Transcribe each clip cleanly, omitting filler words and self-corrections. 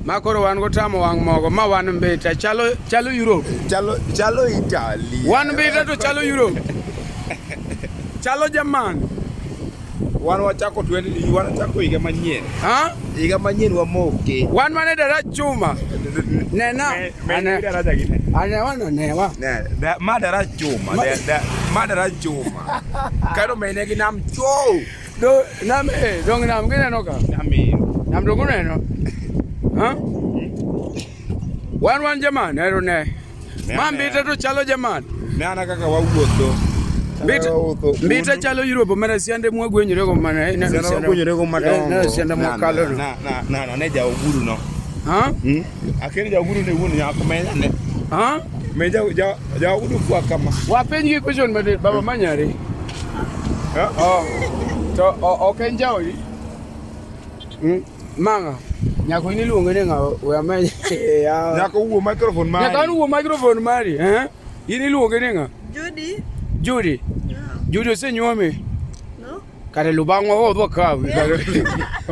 Ma koro wan gotamo wang' mogo ma wan mbita chalo chalo Europe. Chalo chalo Italy. Wan mbita to chalo Europe. Chalo German. Wan wachako 20 wan wachako higa manyien. Ha? Higa manyien wamoke. Wan mane darach chuma. Nena. Ane. Daraja gine. Ane wan newa. Ne, da, ma darach chuma. Da, da, ma darach chuma. Karo mene gi nam chou. Do nam eh dong nam gineno ka. Amin. Nam dong uneno. Ha? Wan wan German ero ne. Ma mbita to chalo German. Ne ana kaka wawuotho. Mbita mbita chalo Europe mana siande mwagwenyore go mana ineno Sianda wagwenyore go madongo. Neno sianda mwakalo no. Na na na na ne ja Oguru no. Ha? Hmm? Akeni ja Oguru ne wuon nyako menya ne. Ha? Me ja ja ja Oguru kwa kama. Wapenj gi question matin baba manyari. Ha? Oh. To ok en jaodi? Mm. Manga. Nyako in iluonge ni ng'a? We ameny. Ya. Nyako wuo microphone mari. Nyako an wuo microphone mari, eh? In iluonge ni ng'a? Judy. Judy. Yeah. Judy osenyuomi? No? Kare lubang'wa odwa kawi.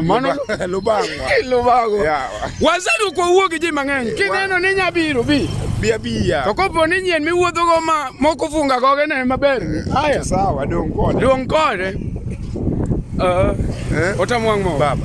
Mano Lubang'wa. Lubango. Yeah. Wasani ok wawuo gi ji mang'eny. Kineno ni nyabiro bi. Bia bia. To kopo ni nyien miwuothogo ma moko funga goge ne maber. Aya. Sawa dong kode. Dong kode. Eh? Otam wang' mo. Baba.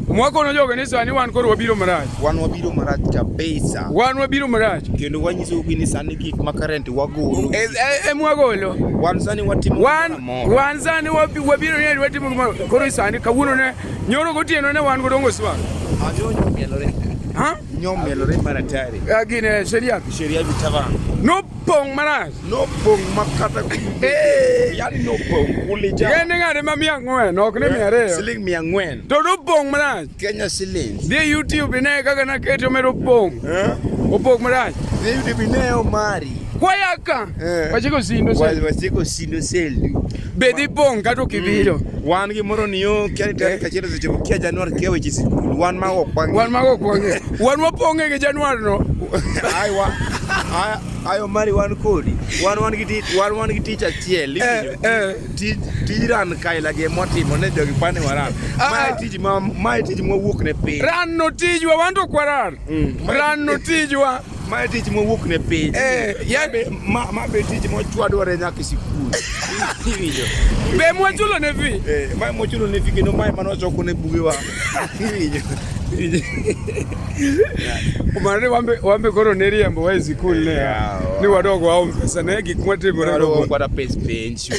Mwakono jogo ni sani wan koro wabiro marach. Wan wabiro marach kabisa. Wan wabiro marach. Kendo wanyisou ni sani gik ma current wagolo. E mwagolo. Wan sani watimo Wan gimoro amora. wan sani wabiro ni watimo gimoro. Koro sani kawuono ne nyoro gotieno ne wan godongo swag. Anyo nyomielore. Ha? Nyomielore maratari. Gine sheria. Sheria vitava. Nopong' marach. Nopong' makata. Eh. Yani nopong' kulija. Gende ng'ade ma 400 ok ni 200. Siling 400. To nopong' marach. Kenya shillings. Dhi e YouTube ine kaka nakete omero opong'. Eh? Opong' marach. Dhi e YouTube ine Omari. Kwaya ka. Eh. Wachiko sindo selu. Wachiko sindo selu. Be dhi pong' kata ok ibiro. Wan gi moro ni yo kia ni tarik achiel osechopo kia Januar kia weche sikul. Wan mago ok wang'eyo. Wan mago ok wang'eyo. Wan wapong'e gi Januar no. Ai wa. Ai ai Omari wan kodi. Wan wan gi tich wan wan gi tich achiel. Eh, eh. Tij tij ran kaila gi mwatimo ne jogi pani waran. Ah, Mae ah. tij ma mae tij mwawuok ne piny. Ran no tijwa wan to ok waran. Ran no tijwa. Mae tich mwawuok ne piny. Eh, Ma be ma ma be tich mwachwadore nyaka e sikul. Iwinjo. Be mwachulo ne fee. Eh, mae mwachulo ne fee kendo mae mane wachoko ne bugewa. Iwinjo. Iwinjo. Omar ni wambe wambe koro ne riembo wa e sikul ne. Yeah, Ni wadog waom pesa ne gik mwatimore Wadog go. kata pes penj.